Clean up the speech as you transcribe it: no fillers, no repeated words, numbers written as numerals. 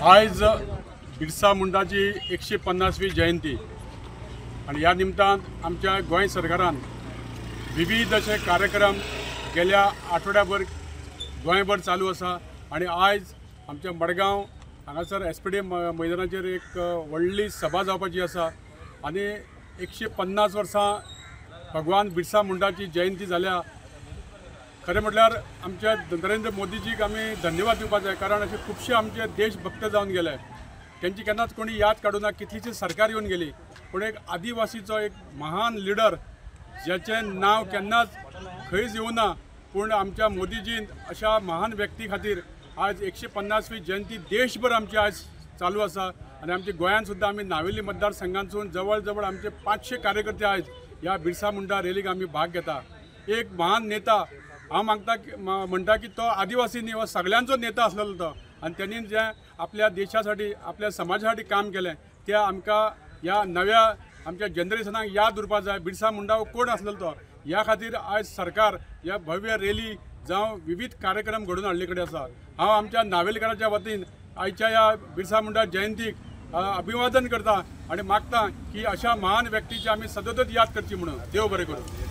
आयज बिरसा मुंडाची 150वी जयंती आनी ह्या निमतान आमच्या गोंय सरकारान विविध अशे कार्यक्रम गेल्या आठवड्याभर गोंयभर चालू आसा आनी आयज आमच्या मडगांव हांगासर SPD मैदानाचेर एक व्हडली सभा जावपाची आसा आनी 150 वर्सां भगवान बिरसा मुंडाची जयंती जाल्या। खरें म्हटल्यार आमच्या नरेंद्र मोदीजीक आमी धन्यवाद दिवपाक जाय, कारण अशे खुबशे आमचे देशभक्त जावन गेले, तेंची केन्नाच कोणी याद काडूना। कितलीशी सरकार येवन गेली, पूण एक आदिवासीचो एक महान लिडर ज्याचें नांव केन्नाच खंयच येवना, पूण आमच्या मोदीजीन अशा महान व्यक्ती खातीर आज 150वी जयंती देशभर आमची आज चालू आसा आनी आमच्या गोंयांत सुद्दां आमी नावेली मतदारसंघांतसून जवळ जवळ आमचे 500 कार्यकर्ते आयज ह्या बिरसा मुंडा रॅलीक आमी भाग घेता। एक महान नेता हांव मागता म्हणटा की तो आदिवासी न्ही, हो सगळ्यांचो नेता आसलेलो तो, आनी तेणी जें आपल्या देशासाठी आपल्या समाजासाठी काम केलें तें आमकां ह्या नव्या आमच्या जनरेशनाक याद उरपाक जाय। बिरसा मुंडा हो कोण आसलेलो तो, ह्या खातीर आयज सरकार ह्या भव्य रॅली जावं विविध कार्यक्रम घडोवन हाडले कडेन आसा। हांव आमच्या नावेलकाराच्या वतीन आयच्या ह्या बिरसा मुंडा जयंतीक अभिवादन करता आनी मागता की अशा महान व्यक्तीची आमी सतत याद करची म्हणून। देव बरें करूं।